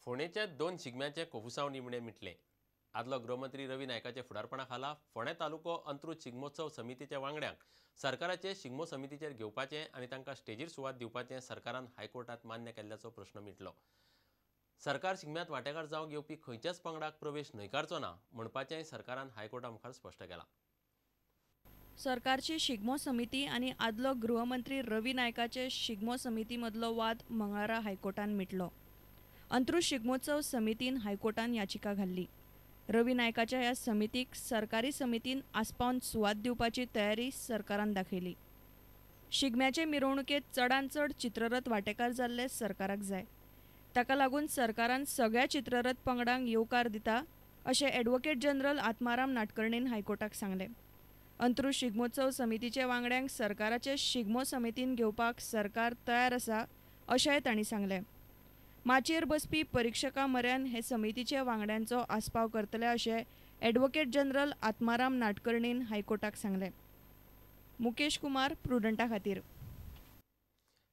फोंडेच्या 2 शिगम्यांचे कोफुसांव निमणें मिटलें. आदलो गृहमंत्री रवी नायकाच्या फुडारपणा खाला फोंडें तालुको अंत्रूज शिगमोत्सव समितीच्या वांगड्यांक सरकाराचे शिगमो समितीचेर घेवपाचें आनी तांकां स्टेजीर सुवात दिवपाचें सरकारान हायकोर्टांत मान्य केल्ल्याचो प्रश्न मिटलो. सरकार शिगम्यांत वांटेकार जावंक येवपी खंयच्याच पंगडाक प्रवेश न्हयकारचो ना म्हणपाचेंय सरकारान हायकोर्टा मुखार स्पश्ट केलां. सरकारची शिगमो समिती आनी आदलो गृहमंत्री रवी नायकाचे शिगमो समिती मदलो वाद मंगळारा हायकोर्टान मिटलो. अंत्रूज शिगमोत्सव समितीन हायकोर्टान याचिका घाल्ली. रवी नायकाच्या ह्या समितीक सरकारी समितीन आस्पावन सुवात दिवपाची तयारी सरकारान दाखयली. शिगम्याचे मिरवणुकेत चडान चड चित्ररथ वांटेकार जाल्ले सरकाराक जाय. ताका लागून सरकारान सगळ्या चित्ररथ पंगडांक येवकार दिता अशें ॲडव्होकेट जनरल आत्माराम नाटकर्णीन हायकोर्टाक सांगलें. अंत्रूज शिगमोत्सव समितीचे वांगड्यांक सरकाराचे शिगमो समितीन घेवपाक सरकार तयार आसा अशेंय तांणी सांगलें. माचयेर बसपी परिक्षकां म्हऱ्यान हे समितीचे वांगड्यांचो आस्पाव करतले अशें ॲडव्होकेट जनरल आत्माराम नाटकर्णीन हायकोर्टाक सांगलें. मुकेश कुमार, प्रुडंटा खातीर.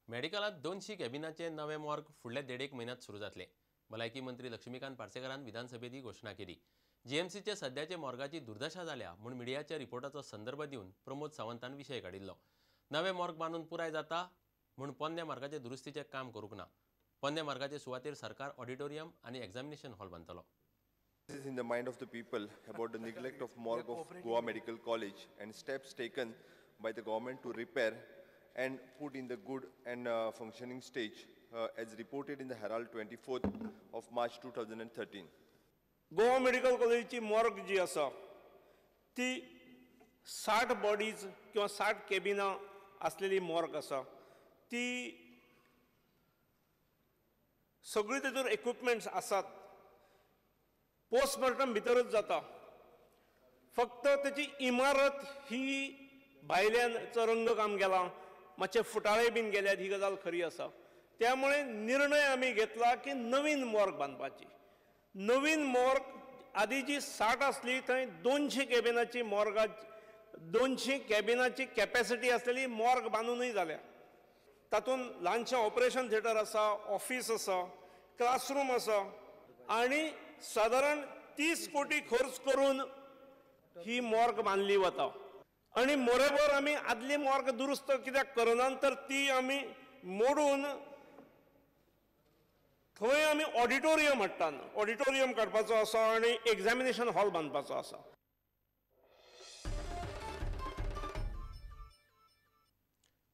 मेडिकलांत 200 कॅबिनाचे नवे मॉर्ग फुडल्या 1.5 म्हयन्यांत सुरू जातले. भलायकी मंत्री लक्ष्मीकांत पार्सेकारान विधानसभेत ही घोशणा केली. जीएमसीच्या सद्याच्या मॉर्गाची दुर्दशा जाल्या म्हूण मिडियाच्या रिपोर्टाचो संदर्भ दिवन प्रमोद सावंतान विशय काडिल्लो. नवे मॉर्ग बांदून पुराय जाता म्हूण पोन्न्या मार्गाचे दुरुस्तीचें काम करूंक ना. पोन्न्या मार्गाचे सुवातेर सरकार ऑडिटोरियम आनी एग्जामिनेशन हॉल बांदतलो. This is in the mind of the people about the neglect of morgue of Goa Medical College and steps taken by the government to repair and put in the good and functioning stage as reported in the Herald 24th of March 2013. Goa medical कॉलेजची morgue जी आसा ती 60 bodies किंवा 60 कॅबिनां आसलेली morgue आसा. ती सगळी तितून इक्विपमेंट्स आसात. पोस्टमॉर्टम भितरूच जाता. फक्त तेची इमारत ही भायल्यान रंगकाम गेलां, मातशे फुटाळे बीन गेल्यात, ही गजाल खरी आसा. त्यामुळे निर्णय आमी घेतला की नवीन मॉर्ग बांदपाची. नवीन मॉर्ग आदी जी 60 आसली थंय 200 कॅबिनाची मॉर्गा 200 कॅबिनाची कॅपॅसिटी आसलेली मॉर्ग बांदूनय जाल्या. तातूंत ल्हानशें ऑपरेशन थिएटर आसा, ऑफिस आसा, क्लासरूम आसा आनी सादारण 30 कोटी खर्च करून ही मॉर्ग बांदली वता. आनी मोरेबर आमी आदली मॉर्ग दुरुस्त कित्याक करना तर ती आमी मोडून थंय आमी ऑडिटोरियम हाडटात. ऑडिटोरियम काडपाचो आसा आनी एग्जामिनेशन हॉल बांदपाचो आसा.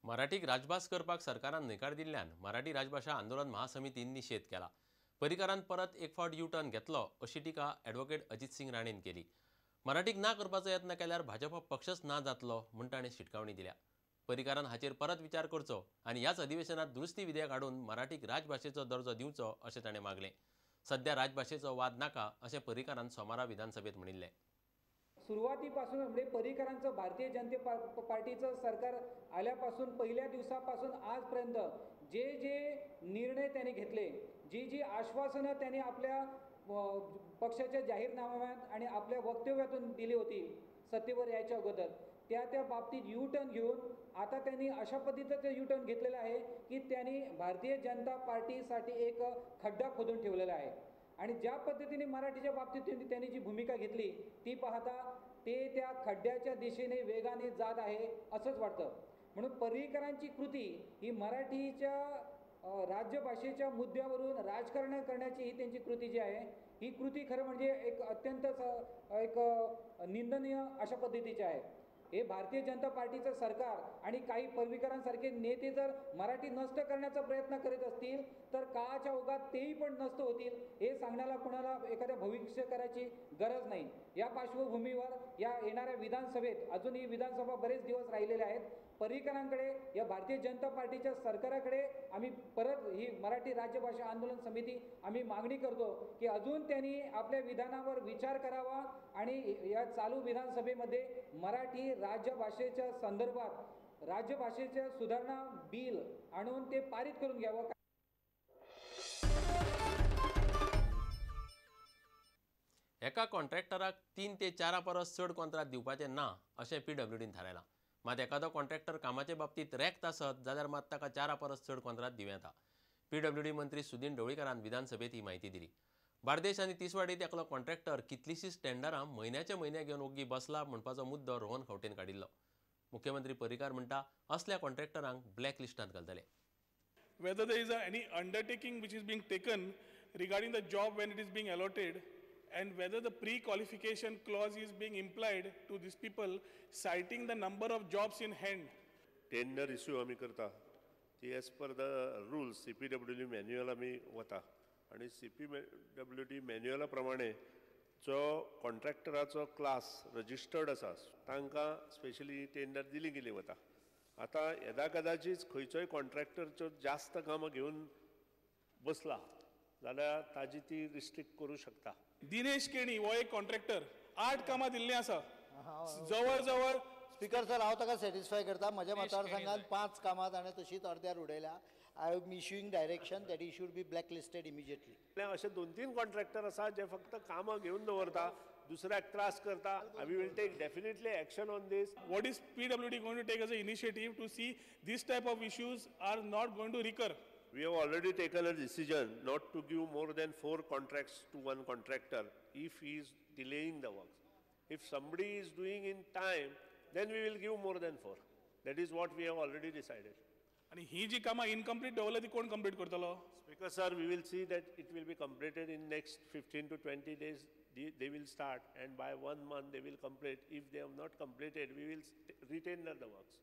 मराठीक राजभास करपाक सरकारान न्हयकार दिल्ल्यान मराठी राजभाशा आंदोलन महासमितीन निशेध केला. पर्रीकारान परत एक फावट यू टर्न घेतलो अशी टिका ॲडव्होकेट अजित सिंग राणेन केली. मराठीक ना करपाचो यत्न केल्यार भाजपा पक्षच ना जातलो म्हूण ताणें शिटकावणी दिल्या. पर्रीकारान हाचेर परत विचार करचो आनी ह्याच अधिवेशनात दुरुस्ती विधेयक हाडून मराठीक राजभाशेचो दर्जो दिवचो अशें ताणें मागलें. सध्या राजभाशेचो वाद नाका अशें पर्रीकारान सोमारा विधानसभेत म्हणिल्लें. सुरुवातीपासून म्हणजे पर्रीकरांचं भारतीय जनता पार्टीचं सरकार आल्यापासून पहिल्या दिवसापासून आजपर्यंत जे जे निर्णय त्यांनी घेतले, जी जी आश्वासनं त्यांनी आपल्या पक्षाच्या जाहीरनाम्यात आणि आपल्या वक्तव्यातून दिली होती सत्तेवर यायच्या अगोदर, त्या त्या बाबतीत यू टर्न घेऊन आता त्यांनी अशा पद्धतीचं यू टर्न घेतलेलं आहे की त्यांनी भारतीय जनता पार्टीसाठी एक खड्डा खोदून ठेवलेला आहे. आणि ज्या पद्धतीने मराठीच्या बाबतीत त्यांनी जी भूमिका घेतली ती पाहता ते त्या खड्ड्याच्या दिशेने वेगाने जात आहे असंच वाटतं. म्हणून पर्रीकरांची कृती ही मराठीच्या राज्यभाषेच्या मुद्द्यावरून राजकारण करण्याची ही त्यांची कृती जी आहे ही कृती खरं म्हणजे एक अत्यंत एक निंदनीय अशा पद्धतीची आहे. हे भारतीय जनता पार्टीचं सरकार आणि काही पर्रीकरांसारखे नेते जर मराठी नष्ट करण्याचा प्रयत्न करीत असतील तर काळाच्या ओघात तेही पण नष्ट होतील हे सांगण्याला कोणाला एखाद्या भविष्य करायची गरज नाही. या पार्श्वभूमीवर या येणाऱ्या विधानसभेत अजूनही विधानसभा बरेच दिवस राहिलेले आहेत, पर्रीकरांकडे या भारतीय जनता पार्टीच्या सरकाराकडे आम्ही परत ही मराठी राज्यभाषा आंदोलन समिती आम्ही मागणी करतो की अजून त्यांनी आपल्या विधानावर विचार करावा आणि या चालू विधानसभेमध्ये मराठी राज्यभाषेच्या संदर्भात राज्यभाषेच्या सुधारणा बिल आणून ते पारित करून घ्यावं. एका कॉन्ट्रॅक्टराक 3 ते 4 परस चड कॉन्ट्राक्ट दिवपाचें ना अशें पीडब्ल्यूडीन थारायलां. मात एखादो कॉन्ट्रॅक्टर कामाचे बाबतींत रेक्त आसत जाल्यार मात ताका 4 परस चड कॉन्ट्राक्ट दिवं येता. पीडब्ल्यूडी मंत्री सुदिन ढवळीकारान विधानसभेत ही म्हायती दिली. बार्देश आनी तिसवाडीत एकलो कॉन्ट्रॅक्टर कितलीशीच टेंडरां म्हयन्याच्या म्हयन्या घेवन ओग्गी बसला म्हणपाचो मुद्दो रोहन खंवटेन काडिल्लो. मुख्यमंत्री पर्रीकार म्हणटा असल्या कॉन्ट्रॅक्टरांक ब्लॅक लिस्टांत घालतले. Whether there is any undertaking which is being taken regarding the job when it is being allotted, and whether the pre-qualification clause is being implied to these people, citing the number of jobs in hand. Tender issue आमी करता ती as per the rules CPWD manual आमी वता आनी CPWD मॅन्युअला प्रमाणे जो कॉन्ट्रॅक्टराचो class registered आसा तांकां स्पेशली टेंडर दिली गेली वता. आतां येदा कदाचीत खंयचोय कॉन्ट्रॅक्टरच्यो जास्त कामां घेवन बसला जाल्यार ताजी ती रिस्ट्रिक्ट करूं शकता. दिनेश केणी हो एक कॉन्ट्रॅक्टर 8 कामां दिल्लीं आसा जवळ जवळ. स्पीकर सर, हांव ताका सॅटिस्फाय करता. म्हज्या मतदारसंघात 5 कामां ताणें तशीच अर्द्यार उडयल्या. I am issuing direction that he should be black listed immediately. अशे 2-3 कॉन्ट्रॅक्टर आसा जे फक्त कामां घेवन दवरता, दुसऱ्याक त्रास करता. We will take definitely action on this. What is PWD going to take as an initiative to see this type of issues are not going to recur? We have already taken a decision not to give more than 4 contracts to one contractor if he is delaying the works. If somebody is doing in time, then we will give more than 4. That is what we have already decided. आणि ही जी कामां incomplete दवरल्या ती कोण complete करतलो? Speaker sir, we will see that it will be completed in next 15 to 20 days. They will start and by 1 month they will complete. If they have not completed, we will retender the works.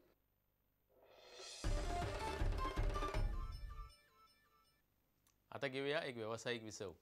आता घेऊया एक व्यावसायिक विसव.